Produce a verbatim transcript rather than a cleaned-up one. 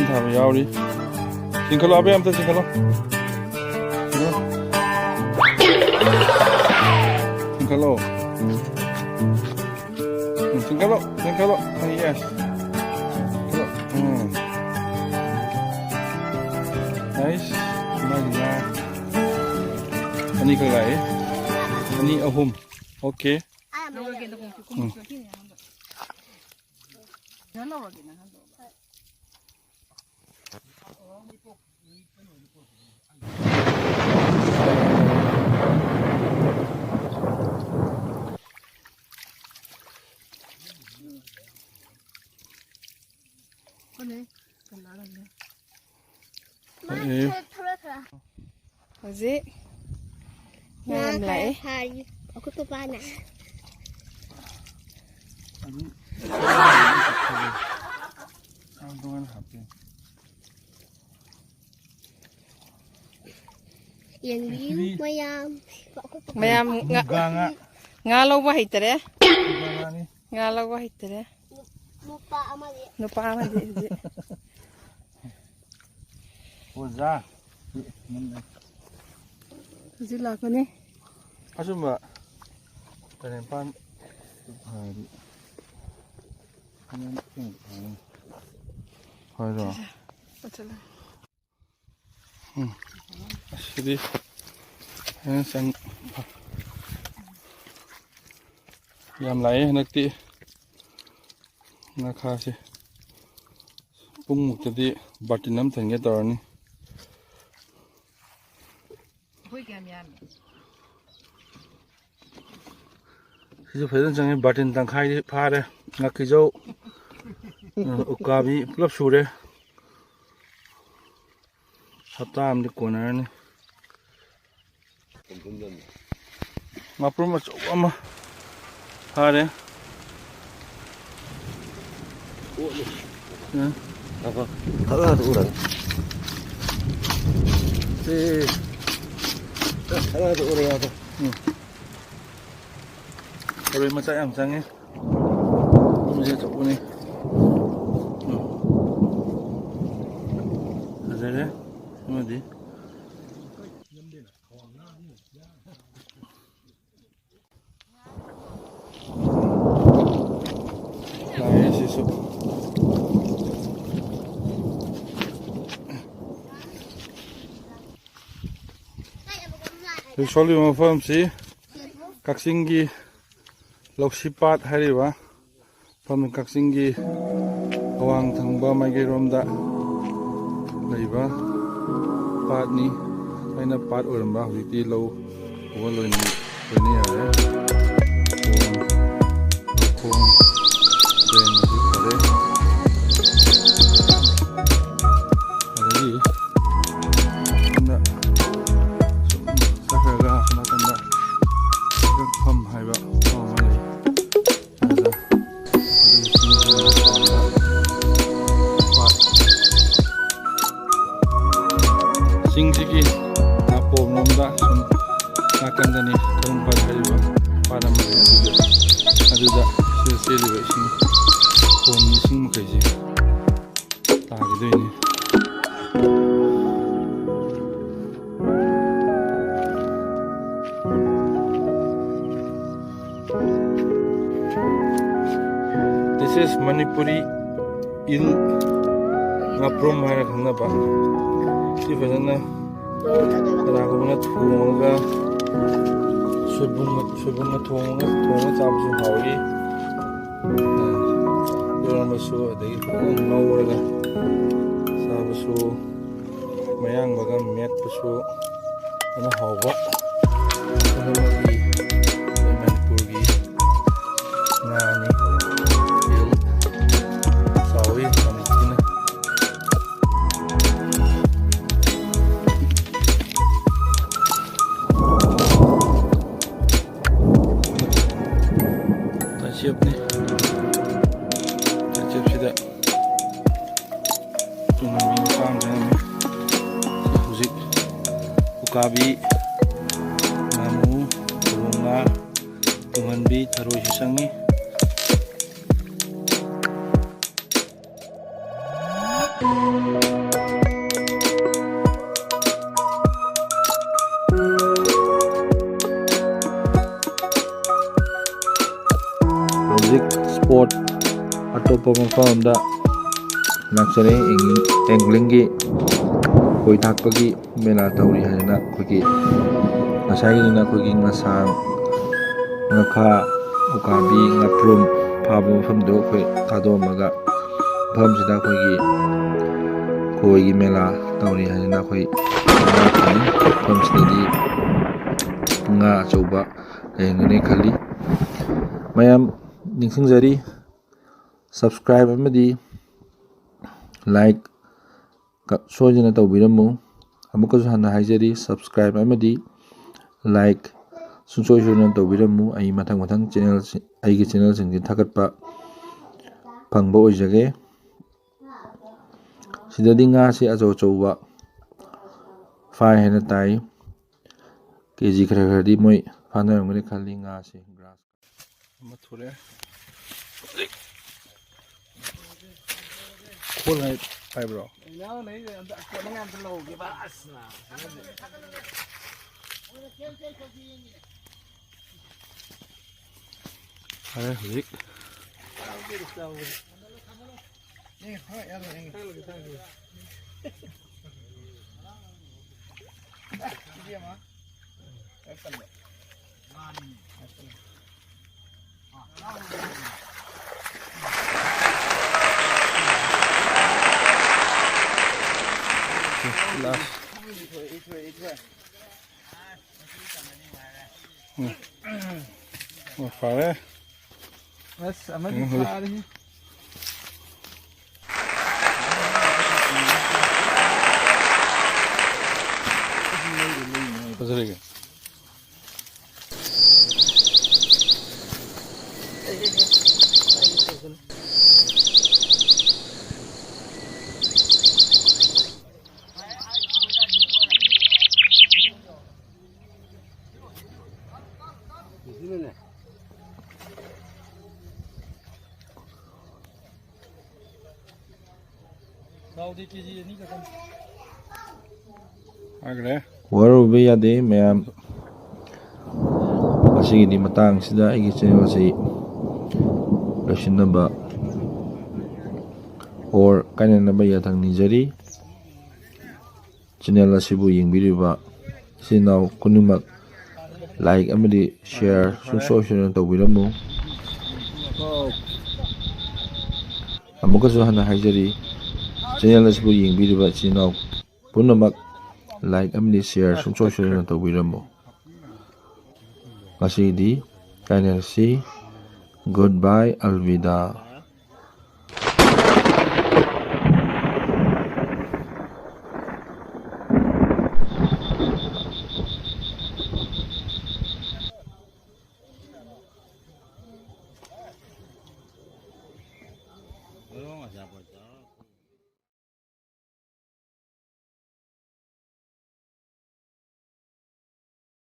ꯊꯥꯕ ꯌꯥꯎꯔꯤ꯫ ꯆꯤꯡꯈꯠꯂꯣ, ꯑꯕꯦ, ꯑꯝꯇ ꯆꯤꯡꯈꯠꯂꯣ꯫ ꯆꯤꯡꯈꯠꯂꯣ꯫ ꯎꯝ, ꯆꯤꯡꯈꯠꯂꯣ, ꯆꯤꯡꯈꯠꯂꯣ꯫ ꯑꯥ, yes꯫ ꯆꯤꯡꯈꯠꯂꯣ꯫ ꯎꯝ꯫ Nice꯫ ꯑꯃꯅ ꯑꯅꯤꯈꯛ ꯂꯥꯛꯑꯦ꯫ ꯑꯅꯤ, ꯑꯍꯨꯝ꯫ Okay꯫ ꯎꯝ꯫ ꯍꯧꯖꯤꯛ ꯉꯥ ꯌꯥꯝ ꯂꯥꯛꯑꯦ꯫ ꯐꯥꯔꯤ ꯑꯩꯈꯣꯏ ꯄꯄꯥꯅ꯫ ꯑꯗꯨꯝ ꯆꯥꯛ ꯇꯣꯉꯥꯟꯅ ꯍꯥꯞꯄꯦ꯫ ꯌꯦꯡꯕꯤꯌꯨ ꯃꯌꯥꯝ꯫ ꯃꯌꯥꯝ ꯉꯥ, ꯃꯨꯒꯥ ꯉꯥ꯫ ꯉꯥ ꯂꯧꯕ ꯍꯩꯇꯔꯦ꯫ ꯃꯨꯒꯥ ꯉꯥꯅꯤ꯫ ꯉꯥ ꯂꯧꯕ ꯍꯩꯇꯔꯦ꯫ ꯅꯨꯄꯥ ꯑꯃꯗꯤ꯫ ꯅꯨꯄꯥ ꯑꯃꯗꯤ ꯍꯧꯖꯤꯛ꯫ ꯑꯣꯖꯥ꯫ ꯍꯧꯖꯤꯛ ꯂꯥꯛꯀꯅꯤ꯫ ꯑꯆꯨꯝꯕ ꯇꯔꯦꯠ ꯅꯤꯄꯥꯟ ꯐꯥꯔꯗꯤ ꯐꯅꯌꯥꯝ ꯊꯦꯡꯅ ꯐꯪꯒꯅꯤ꯫ ꯍꯣꯏꯔꯣ? ꯎꯝ꯫ ꯑꯁꯤꯗꯤ ꯐꯖꯅ ꯆꯪ-, ꯌꯥꯝ ꯂꯥꯛꯑꯦ ꯍꯟꯗꯛꯇꯤ ꯉꯥꯈꯥꯁꯦ꯫ ꯄꯨꯡꯃꯨꯛꯇꯗꯤ ꯕꯥꯔꯇꯤꯟ ꯑꯃ ꯊꯟꯒꯦ ꯇꯧꯔꯅꯤ꯫ ꯑꯩꯈꯣꯏ ꯀꯌꯥꯝ ꯌꯥꯝꯃꯤ? ꯁꯤꯁꯨ ꯐꯖꯅ ꯆꯪꯉꯦ꯫ ꯕꯥꯔꯇꯤꯟ ꯇꯪꯈꯥꯏꯗꯤ ꯐꯥꯔꯦ꯫ ꯉꯥꯀꯤꯖꯧ, ꯎꯀꯥꯕꯤ ꯄꯨꯂꯞ ꯁꯨꯔꯦ꯫ ꯍꯞꯇꯥ ꯑꯃꯗꯤ ꯀꯣꯟꯅꯔꯅꯤ꯫ ꯉꯥꯄ꯭ꯔꯨꯝ ꯑꯆꯧꯕ ꯑꯃ ꯐꯥꯔꯦ꯫ ꯎꯝ꯫ ꯉꯥꯏꯈꯣ, ꯈꯔ ꯈꯔ ꯎꯔꯒꯦ꯫ ꯁꯤ, ꯈꯔ ꯈꯔ ꯎꯔꯦ, ꯉꯥꯏꯈꯣ꯫ ꯎꯝ꯫ ꯊꯔꯣꯏ ꯃꯆꯥ ꯌꯥꯝ ꯆꯪꯉꯦ꯫ ꯃꯔꯨꯝꯁꯦ ꯑꯆꯧꯕꯅꯤ꯫ ꯎꯝ꯫ ꯂꯩꯔꯦ꯫ ꯑꯃꯗꯤ ꯂꯥꯛꯑꯦ ꯁꯤꯁꯨ꯫ ꯍꯧꯖꯤꯛ ꯁꯣꯜꯂꯤꯕ ꯃꯐꯝꯁꯤ ꯀꯛꯆꯤꯡꯒꯤ ꯂꯧꯁꯤꯄꯥꯠ ꯍꯥꯏꯔꯤꯕ ꯃꯐꯝ, ꯀꯛꯆꯤꯡꯒꯤ ꯑꯋꯥꯡ ꯊꯪꯕ ꯃꯥꯏꯀꯩꯔꯣꯝꯗ ꯂꯩꯕ ꯄꯥꯠꯅꯤ꯫ ꯑꯩꯅ ꯄꯥꯠ ꯑꯣꯏꯔꯝꯕ, ꯍꯧꯖꯤꯛꯇꯤ ꯂꯧ ꯎꯕ ꯂꯣꯏꯅ, ꯂꯣꯏꯅ ꯌꯥꯔꯦ꯫ ꯂꯧꯈꯣꯡ, ꯂꯧꯈꯣꯡ, ꯗ꯭ꯔꯦꯟ ꯑꯁꯤ ꯐꯔꯦ꯫ ꯑꯗꯒꯤ ꯁꯣꯝꯗ ꯁꯨꯝ ꯆꯠꯈ꯭ꯔꯒ ꯑꯁꯣꯝ ꯅꯥꯀꯟꯗ ꯏꯀꯛꯐꯝ ꯍꯥꯏꯕ ꯃꯐꯝ ꯑꯃ ꯂꯩ꯫ ꯑꯗꯨꯗ ꯑꯗꯨꯒꯤ ꯆꯤꯡꯁꯤꯒꯤ ꯃꯇꯣꯟꯗ ꯄꯥꯠ, ꯆꯤꯡꯁꯤꯒꯤ ꯅꯥꯄꯣꯝꯂꯣꯝꯗ ꯁꯨꯝ ꯅꯥꯀꯟꯗꯅꯤ ꯈꯣꯡꯕꯥꯟ ꯍꯥꯏꯔꯤꯕ ꯄꯥꯠ ꯑꯃ ꯂꯩ꯫ ꯑꯗꯨꯗ, ꯑꯗꯨꯗ ꯁꯤꯗ ꯆꯦꯜꯂꯤꯕ ꯏꯁꯤꯡ, ꯈꯣꯡꯒꯤ ꯏꯁꯤꯡ ꯃꯈꯩꯁꯦ ꯇꯥꯈꯤꯗꯣꯏꯅꯤ꯫ This is Manipuri eel, ꯉꯥꯄ꯭ꯔꯨꯝ ꯍꯥꯏꯅ ꯈꯪꯅꯕ꯫ ꯁꯤ ꯐꯖꯅ ꯀꯅꯥꯒꯨꯝꯕꯅ ꯊꯣꯡꯉꯒ, ꯁꯣꯏꯕꯨꯝꯒ, ꯁꯣꯏꯕꯨꯝꯒ ꯊꯣꯡꯉꯒ, ꯊꯣꯡꯉꯒ ꯆꯥꯕꯁꯨ ꯍꯥꯎꯏ꯫ ꯏꯔꯣꯟꯕꯁꯨ, ꯑꯗꯒꯤ ꯐꯖꯅ ꯉꯧꯔꯒ ꯆꯥꯕꯁꯨ, ꯃꯌꯥꯡꯕꯒ ꯃꯦꯠꯄꯁꯨ ꯐꯖꯅ ꯍꯥꯎꯕ꯫ ꯄꯨꯝꯅꯃꯛꯀꯤ ꯑꯩꯈꯣꯏ ꯃꯅꯤꯄꯨꯔꯒꯤ ꯉꯥꯅꯤ꯫ ꯆꯥꯎꯏ ꯌꯥꯝ ꯊꯤꯅ꯫ ꯇꯥꯏꯆꯦꯞꯅꯤ꯫ ꯇꯥꯏꯆꯦꯞꯁꯤꯗ ꯇꯨꯡꯍꯟꯕꯤ ꯃꯆꯥ ꯑꯃ ꯆꯪꯉꯝꯃꯤ꯫ ꯍꯧꯖꯤꯛ ꯎꯀꯥꯕꯤ, ꯉꯥꯃꯨ, ꯎꯔꯣꯛ ꯉꯥ, ꯇꯨꯡꯍꯟꯕꯤ, ꯊꯔꯣꯏꯁꯨ ꯆꯪꯉꯤ꯫ ꯑꯇꯣꯞꯄ ꯃꯐꯝ ꯑꯃꯗ ꯂꯥꯛꯆꯔꯦ꯫ ꯑꯦꯡ-, ꯑꯦꯡꯒ꯭ꯂꯤꯡꯒꯤ ꯈꯣꯏ ꯊꯥꯛꯄꯒꯤ ꯃꯦꯂꯥ ꯇꯧꯔꯤ ꯍꯥꯏꯗꯅ ꯑꯩꯈꯣꯏꯒꯤ ꯉꯁꯥꯏꯒꯤꯗꯨꯅ ꯑꯩꯈꯣꯏꯒꯤ ꯉꯁꯥꯡ, ꯉꯥꯈꯥ, ꯎꯀꯥꯕꯤ, ꯉꯥꯄ꯭ꯔꯨꯝ ꯐꯥꯕ ꯃꯐꯝꯗꯨ ꯑꯩꯈꯣꯏ ꯊꯥꯗꯣꯛꯑꯝꯃꯒ ꯃꯐꯝꯁꯤꯗ ꯑꯩꯈꯣꯏꯒꯤ ꯈꯣꯏꯒꯤ ꯃꯦꯂꯥ ꯇꯧꯔꯤ ꯍꯥꯏꯗꯅ ꯑꯩꯈꯣꯏ ꯂꯥꯛꯄꯅꯤ꯫ ꯃꯐꯝꯁꯤꯗꯗꯤ ꯉꯥ ꯑꯆꯧꯕ ꯂꯩꯔꯝꯒꯅꯤ ꯈꯜꯂꯤ꯫ ꯃꯌꯥꯝ ꯅꯤꯡꯁꯤꯡꯖꯔꯤ, subscribe ꯑꯃꯗꯤ like ꯀ-, ꯁꯣꯏꯗꯅ ꯇꯧꯕꯤꯔꯝꯃꯨ꯫ ꯑꯃꯨꯛꯀꯁꯨ ꯍꯟꯅ ꯍꯥꯏꯖꯔꯤ, subscribe ꯑꯃꯗꯤ like ꯁꯨꯡꯁꯣꯏ ꯁꯣꯏꯗꯅ ꯇꯧꯕꯤꯔꯝꯃꯨ꯫ ꯑꯩ ꯃꯊꯪ ꯃꯊꯪ channel ꯁꯤ-, ꯑꯩꯒꯤ channelꯁꯤꯡꯁꯤ ꯊꯥꯒꯠꯄ ꯐꯪꯕ ꯑꯣꯏꯖꯒꯦ꯫ ꯁꯤꯗꯗꯤ ꯉꯥꯁꯤ ꯑꯆꯧ ꯑꯆꯧꯕ ꯐꯥꯏ ꯍꯥꯏꯅ ꯇꯥꯏ꯫ ꯀꯦ ꯖꯤ ꯈꯔ ꯈꯔꯗꯤ ꯃꯣꯏ ꯐꯥꯅꯔꯝꯒꯅꯤ ꯈꯜꯂꯤ ꯉꯥꯁꯤ꯫ Grass ꯑꯃ ꯊꯣꯛꯂꯛꯑꯦ꯫ ꯈꯣꯠꯅꯉꯥꯏ ꯍꯥꯏꯕ꯭ꯔꯣ? ꯐꯔꯦ ꯍꯧꯖꯤꯛ꯫ ꯎꯝ꯫ ꯑꯣ, ꯐꯔꯦ꯫ ꯑꯁ, ꯑꯃꯗꯤ ꯎꯝ, ꯍꯣꯏ꯫ ꯐꯥꯔꯦꯍꯦ꯫ ꯐꯖꯔꯦ ꯀꯩꯅꯣ꯫ ꯊꯥꯎꯗꯤ ꯀꯦ ꯖꯤ ꯑꯅꯤ ꯈꯛꯇꯅꯤ꯫ ꯐꯥꯈ꯭ꯔꯦ꯫ ꯋꯥꯔꯧꯕ ꯌꯥꯗꯦ ꯃꯌꯥꯝ꯫ ꯉꯁꯤꯒꯤꯗꯤ ꯃꯇꯥꯡꯁꯤꯗ ꯑꯩꯒꯤ channel ꯑꯁꯤ ꯂꯣꯏꯁꯤꯟꯅꯕ ꯕꯣꯔ ꯀꯥꯏꯅꯅꯕ ꯌꯥꯊꯪ ꯅꯤꯖꯔꯤ꯫ ꯆꯦꯅꯦꯜ ꯑꯁꯤꯕꯨ ꯌꯦꯡꯕꯤꯔꯤꯕ ꯏꯆꯤꯟ ꯏꯅꯥꯎ ꯈꯨꯗꯤꯡꯃꯛ ꯂꯥꯏꯛ ꯑꯃꯗꯤ ꯁꯤꯌꯥꯔ ꯁꯨꯡꯁꯣꯏ ꯁꯣꯏꯗꯅ ꯇꯧꯕꯤꯔꯝꯃꯨ꯫ ꯑꯃꯨꯛꯀꯁꯨ ꯍꯟꯅ ꯍꯥꯏꯖꯔꯤ, ꯆꯦꯅꯦꯜ ꯑꯁꯤꯕꯨ ꯌꯦꯡꯕꯤꯔꯤꯕ ꯏꯆꯤꯟ ꯏꯅꯥꯎ ꯄꯨꯝꯅꯃꯛ ꯂꯥꯏꯛ ꯑꯃꯗꯤ ꯁꯤꯌꯥꯔ ꯁꯨꯡꯁꯣꯏ ꯁꯣꯏꯗꯅ ꯇꯧꯕꯤꯔꯝꯃꯨ꯫ ꯉꯁꯤꯒꯤꯗꯤ ꯀꯥꯏꯅꯔꯁꯤ꯫ Goodbye, ꯑꯜꯕꯤꯗꯥ꯫